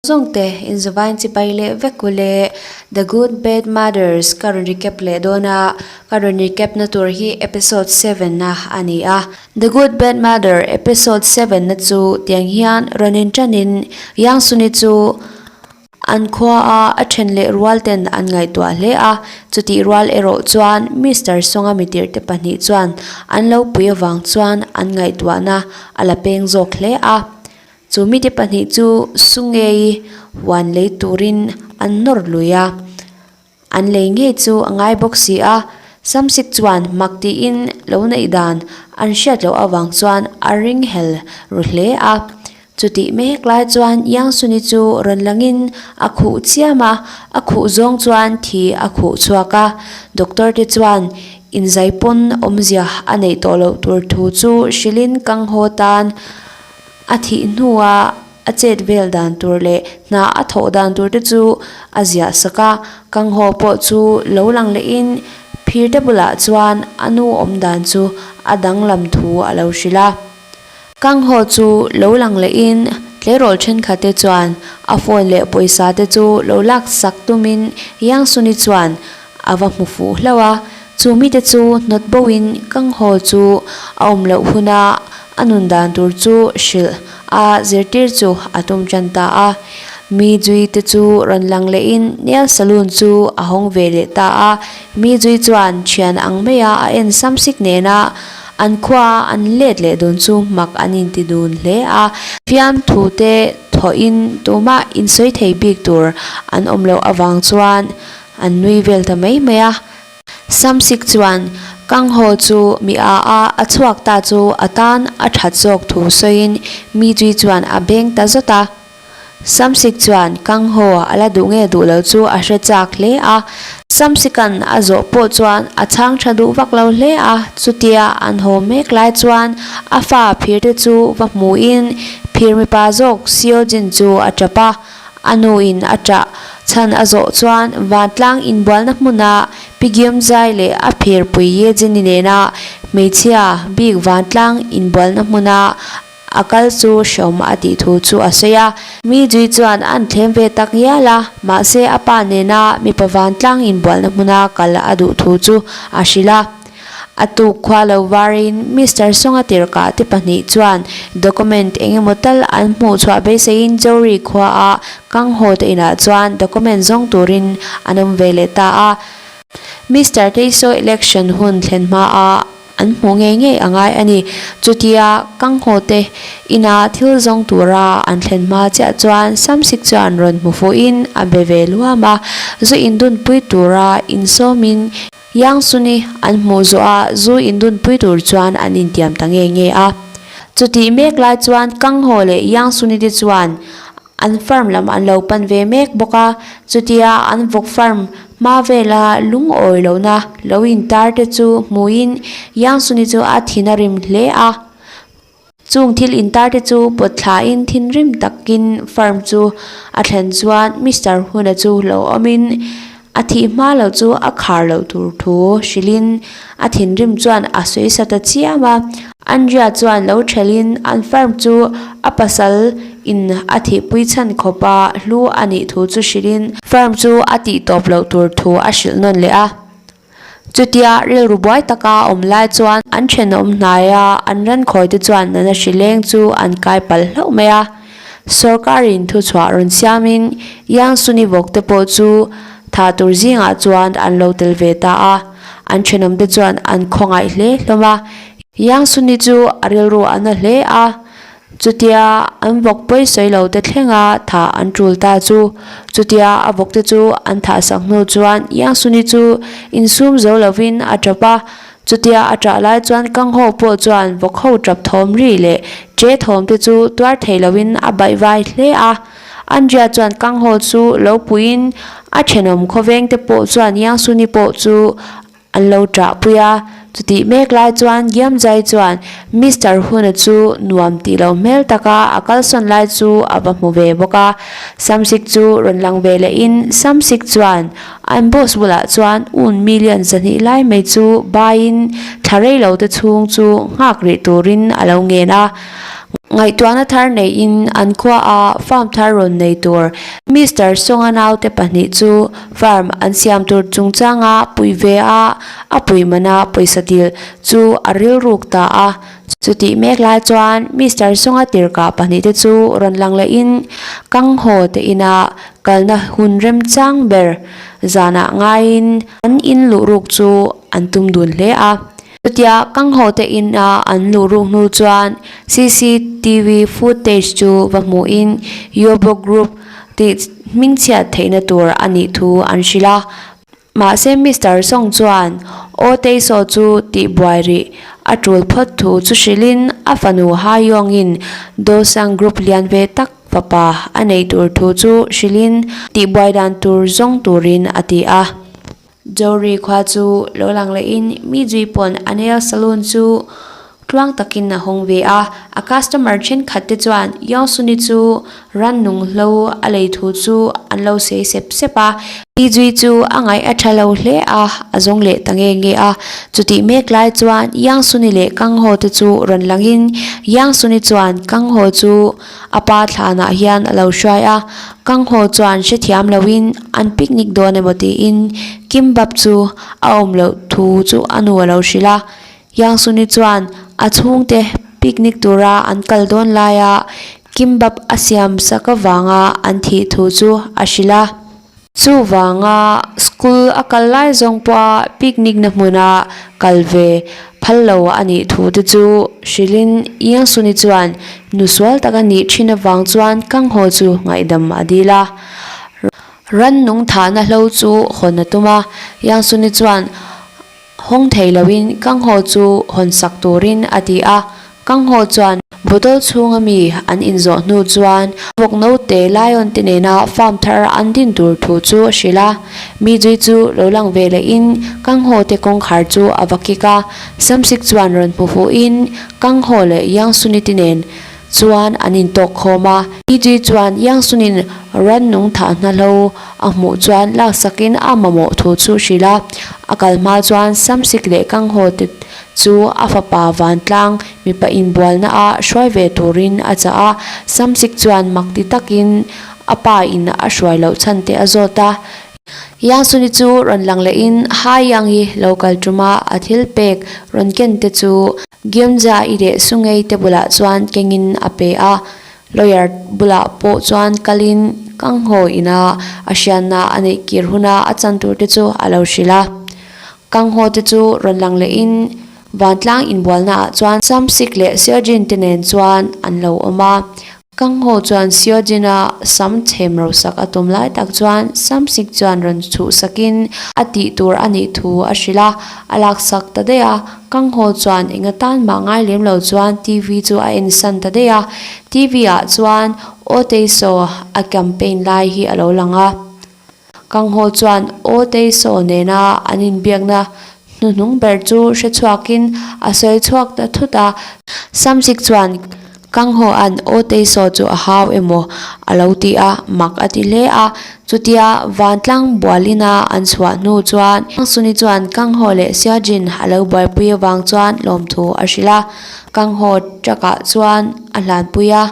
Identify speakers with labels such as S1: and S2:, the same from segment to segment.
S1: Zawngte inzavain chipai leh vek u le. The Good Bad Mothers ka rawn recap leh dawn a, ka rawn recap na tur hi episode seven na a ni a. The Good Bad Mother episode seven na chu tiang hian rawn inṭanin Yang Suni chu an khua a a ṭhen leh rual ten an ngaihtuah hle a, chutih rual erawh chuan Mister Songa mitirhte pahnih chuan an lo pui avang chuan an ngaihtuahna a la peng zawk hle a. Chu mite pahnih chu Sungei huan lei turin an nawr lui a, an lei ngei chu a ngai bawk si a. Samsik chuan mak tiin lo neih dan an hriat loh avang chuan a ring hel ru hle a. Chutih mek lai chuan Yangsuni chu rawn langin a khuh chiam a, a khuh zawng chuan thi a khuh chhuak a. Doctor te chuan inzai pawn awmzia a neih tawh loh tur thu chu hrilhin kang haw tan A thih hnua a chet vel dan tur leh hna a thawh dan tur te chu a ziah sak a, Kanghaw pawh chu lo lang lehin phirte bulah chuan a nu awm dan chu a danglam thu a lo hrilh a. Kanghaw chu lo lang lehin tleirawl thenkhat te chuan a phone leh pawisa te chu lo lak sak tumin Yangsuni chuan a va hmu fuh hlauh a, chu mite chu hnawt bo in Kanghaw chu a awm loh huna a nun dan tur chu hrilh a zirtir chu a tum tan ta a. Mi Jui te chu rawn lang leh in nail saloon chu a hawng ve leh ta a, Mi Jui chuan thian ang mai a a en sam sik nena an khua an let leh dun chu mak an inti dun hle a. Fiamthu te thawh in tumah insawi thei bik tur an awm loh avang chuan An nui vel ta mai mai a. Samsik chuan Kanghaw chu mi a a a chhuak ta chu a tan a that zawk thu sawiin mi chui chuan a beng ta zawt a. Samsik chuan Kanghaw a la duh nge duh lo chu a hre chak hle a. Samsikan a zawh pawh chuan a chhang tha duh vak lo hle a. Chutia an haw mek lai chuan a fa phirte chu va hmuin phir mipa zawk Seojin chu a tap a. A nuin a ṭah chhan a zawh chuan vantlang inbualna hmuna Pi Giamzai leh a phirpui Yejini nena hmeichhia bik vantlang inbualna hmuna a kal chu hreawm a tih thu chu a sawi a. Mi Jui chuan an thlem ve tak ngial a, mahse a pa nena mipa vantlang inbualna hmuna kal a duh thu chu a hrilh a. A tuk khua lo varin Mister Songa tirhkah te pahnih chuan document eng emaw tal an hmuh chhuah beiseiin Jori khuaah Kanghaw te inah chuan document zawng turin an awm ve leh ta a. Mister Teiso election hun thlen hmaah an hmuh ngei ngei a ngai a ni. Chutia Kanghaw te ina thil zawng tura an thlen hma chiah chuan Samsik chuan rawn hmu fuhin a be ve luam a, zu indunpui tura insawmin Yang Suni an hmuh zawh a zu indunpui tur chuan an intiam ta nge nge a. Chutih mek lai chuan Kang Ho leh Yang Suni te chuan an farm lam an lo pan ve mek bawk a. Chutia an vawk farm hma vela lungawi lohna lo intar te chu hmuhin Yang Suni chu a thin a rim hle a. Chung thil intar te chu pawt thlain thinrim takin farm chu a thlen chuan Mister Huna chu lo awmin a thih hma loh chu a khar loh tur thu hrilhin a thinrim chuan a sawi sa ta chiam a. Andrea chuan lo thelhin an farm chu a pasal in a thihpui chhan khawpa hlu a nih thu chu hrilhin farm chu a tih tawp loh tur thu a hrilh nawn leh a. Chutia rilru buai taka awm lai chuan an thenawm hnaia an ran khawi te chuan nana hri leng chu an kai palh hlauh mai a. Sorkarin thuchhuah rawn siamin Yang Suni vawk te pawh chu tha tur zingah chuan an lo tel ve ta a. An thenawm te chuan an khawngaih hle hlawm a. Yang Suni chu a rilru a na hle a. Chutia an vawk pawi sawi lo te thlenga thah an tul ta chu. Chutia a vawk te chu an thah sak hnu chuan Yangsuni chu insum zo lovin a tap a. Chutia a tah lai chuan Kangho pawh chuan vawk ho tap thawm ri leh che thawm te chu tuar thei lovin a baih vai hle a. Andrea chuan Kangho chu lo puiin a thenawm khawveng te pawh chuan Yangsuni pawh chu An lo ṭahpui a, chutih mek lai chuan Giamzai chuan Mister Huna chu nuam tih loh hmel taka a kalsawn lai chu a va hmu ve bawk a. Samsik chu rawn lang ve lehin Samsik chuan an boss bulah chuan un million 200 lai mai chu baiin thla rei lo te chhung chu nghak rih turin a lo ngen a. Ngaihtuahna thar neiin an khuaah farm thar rawn nei tur Mister Songa naute pahnih chu farm an siam tur chungchanga pui ve a, a pui mana pawisa dil chu a rilruk ta a. Chutih mek lai chuan Mister Songa tirhkah pahnihte chu rawn lang lehin Kanghaw te ina kalna hun remchang ber zanah ngaiin an in luhruk chu an tum dun hle a. Chutia Kanghaw te ina an luh ruk hnu chuan cctv footage chu va hmuhin Yobo Group tih hmingchhiat theihna tur a nih thu an hrilh a. Mahse Mister Song chuan Aw Teisaw chu tihbuai rih a tul phawt thu chu hrilhin a fanu Ha Yong-in Dosang Group lian ve tak fapa a neih tur thu chu hrilhin tihbuai dan tur zawng turin a ti a. Jory khua chu lo lang lehin mi zui pawn a nail salon chu tluang takin a hawng ve a, a customer thenkhat te chuan Yongsuni chu rannung hlo a lei thu chu an lo sei sep sep a. Mi zui chu a ngaih a tha lo hle a, a zawng leh ta nge nge a. Chutih mek lai chuan Yongsuni leh Kangho te chu rawn langin Yongsuni chuan Kangho chu A pa thlanah hian a lo hruai a, Kanghaw chuan hrethiam loin an picnic dawn emaw tiin Kimbap chu a awm loh thu chu a nu a lo hrilh a. Yangsuni chuan a chhungte picnic tura an kal dawn laia Kimbap a siam sak avanga an thih thu chu a hrilh a. Chuvanga school a kal lai zawng pawha picnic na hmuna kal ve phal lo a nih thu te chu hrilhin Iangsuni chuan nu sual tak a nih thin avang chuan Kanghaw chu ngaihdam a dil a. Rannung thahna hlo chu hawn a tum a, Iangsuni chuan Hawng thei loin Kanghaw chu hawn sak turin a ti a. Kanghaw chuan bottle chhunga mi an inzawh hnu chuan vawk naute Lion te nena farm thar an din tur thu chu a hrilh a. Mi zui chu lo lang ve lehin Kanghaw te kawngkhar chu a va kik a. Samsik chuan rawn hmu fuhin Kanghaw leh Yangsuni te nen chuan an intawk khawm a. Iji chuan Yangsunin rannung thah hna hlo a hmuh chuan laksakin a mamawh thu chu hrilh a. A kal hma chuan Samsik leh Kanghaw te chu a fapa vantlang mipa inbualna a hruai ve turin a chah a. Samsik chuan mak ti takin a pa in a hruai loh chhan te a zawt a. Yangsuni chu rawn lang lehin Hai Yang hi lo kal tuma a thil pek rawn ken te chu Gyeongja i leh Sungei te bulah chuan kengin a pe a, lawyer bulah pawh chuan kalin Kanghaw ina a hriatna a neih kir huna a chan tur te chu a lo hrilh a. Kanghaw te chu rawn lang lehin vantlang inbualna ah chuan Samsik leh Seojin te nen chuan an lo awm a. Kanghaw chuan Seojin-a sam chhem rosak a tum lai tak chuan Samsik chuan rawn chhuhsakin a tih tur a nih thu a hrilh a, a laksak ta daih a. Kanghaw chuan eng atan mah ngai lem lo chuan TV chu a ensan ta daih a. TV ah chuan Aw Teisaw a campaign lai hi a lo lang a. Kanghaw chuan Aw Teisaw nena an inbiakna hnuhnung ber chu hre chhuakin a sawi chhuak ta thut a. Samsik chuan Kanghaw-a'n Aw Teisaw chu a hau emaw a lo ti a, mak a ti hle a. Chutia vantlang bualina an chhuah hnu chuan Suni chuan Kanghaw leh Siajin a lo buaipui avang chuan lawmthu a hrilh a. Kanghaw truck-ah chuan a hlanpui a,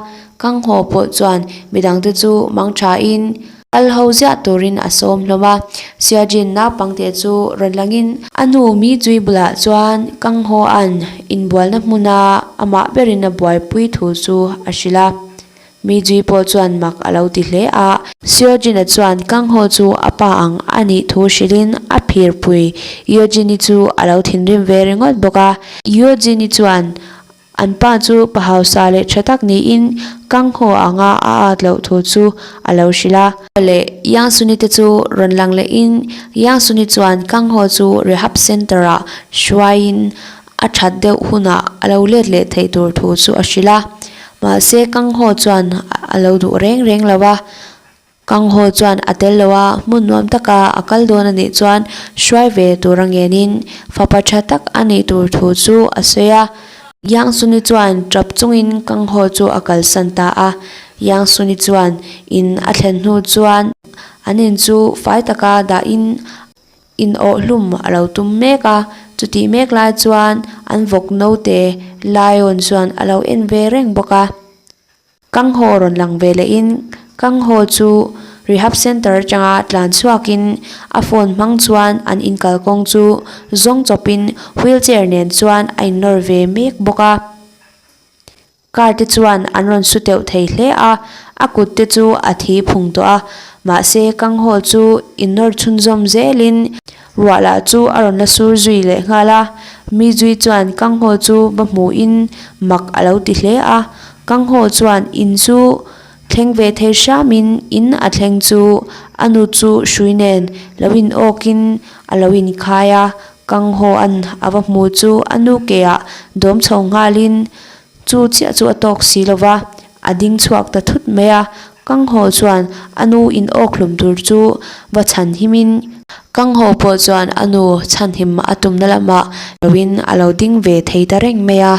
S1: Kanghaw pawh chuan midangte chu mang thain, Kal ho ziah turin a sawm hlawm a, Siajin naupangte chu rawn langin a nu mi chui bulah chuan Kanghaw-a'n inbualna hmuna amah berin a buaipui thu chu a hrilh a. Mi chui pawh chuan mak a lo ti hle a. Siojin-a chuan Kanghaw chu a pa ang a nih thu hrilhin a phirpui Yojin-i chu a lo thinrim ve ringawt bawk a. Yojin-i chuan An pa chu pa hausa leh tha tak niin Kanghaw anga a at loh thu chu a lo hrilh a. Leh Yangsuni te chu rawn lang lehin Yangsuni chuan Kanghaw chu rehab center ah hruaiin a that deuh hunah a lo let leh theih tur thu chu a hrilh a. Mahse Kanghaw chuan a lo duh reng reng lo a. Kanghaw chuan a tel lo a, hmun nuam taka a kal dawn a nih chuan hruai ve tur a ngenin fapa tha tak a nih tur thu chu a sawi a. Yangsuni chuan tap chungin Kanghaw chu a kalsan ta a. Yangsuni chuan in a thlen hnu chuan an in chu fai taka dahin. In awh hlum a lo tum mek a, chutih mek lai chuan an vawk naute Lion chuan a lo en ve reng bawk a. Kanghaw rawn lang ve leh in Kanghaw chu rehab center atanga tlan chhuak in a phone hmang chuan an inkal kawng chu zawng chawp in wheelchair nen chuan a innawr ve mek bawk a. Car te chuan an rawn su teuh thei hle a, a kut te chu a thi phung tawh a, mahse Kanghaw chu innawr chhunzawm zelin ruah lah chu a rawn la sur zui leh nghal a. Mi zui chuan Kanghaw chu va hmuhin mak a lo ti hle a, Kanghaw chuan in chu thleng ve thei hramin in a thleng chu a nu chu hrui nen lo in awkin a lo inkhai a, Kanghaw an a va hmu chu a nu ke ah dawm chho nghalin chu chiah chu a tawk si lo va, a ding chhuak ta thut mai a. Kanghaw chuan a nu in awk hlum tur chu va chhan himin Kanghaw pawh chuan a nu chhan him a tumna lamah loin a lo ding ve thei ta reng mai a.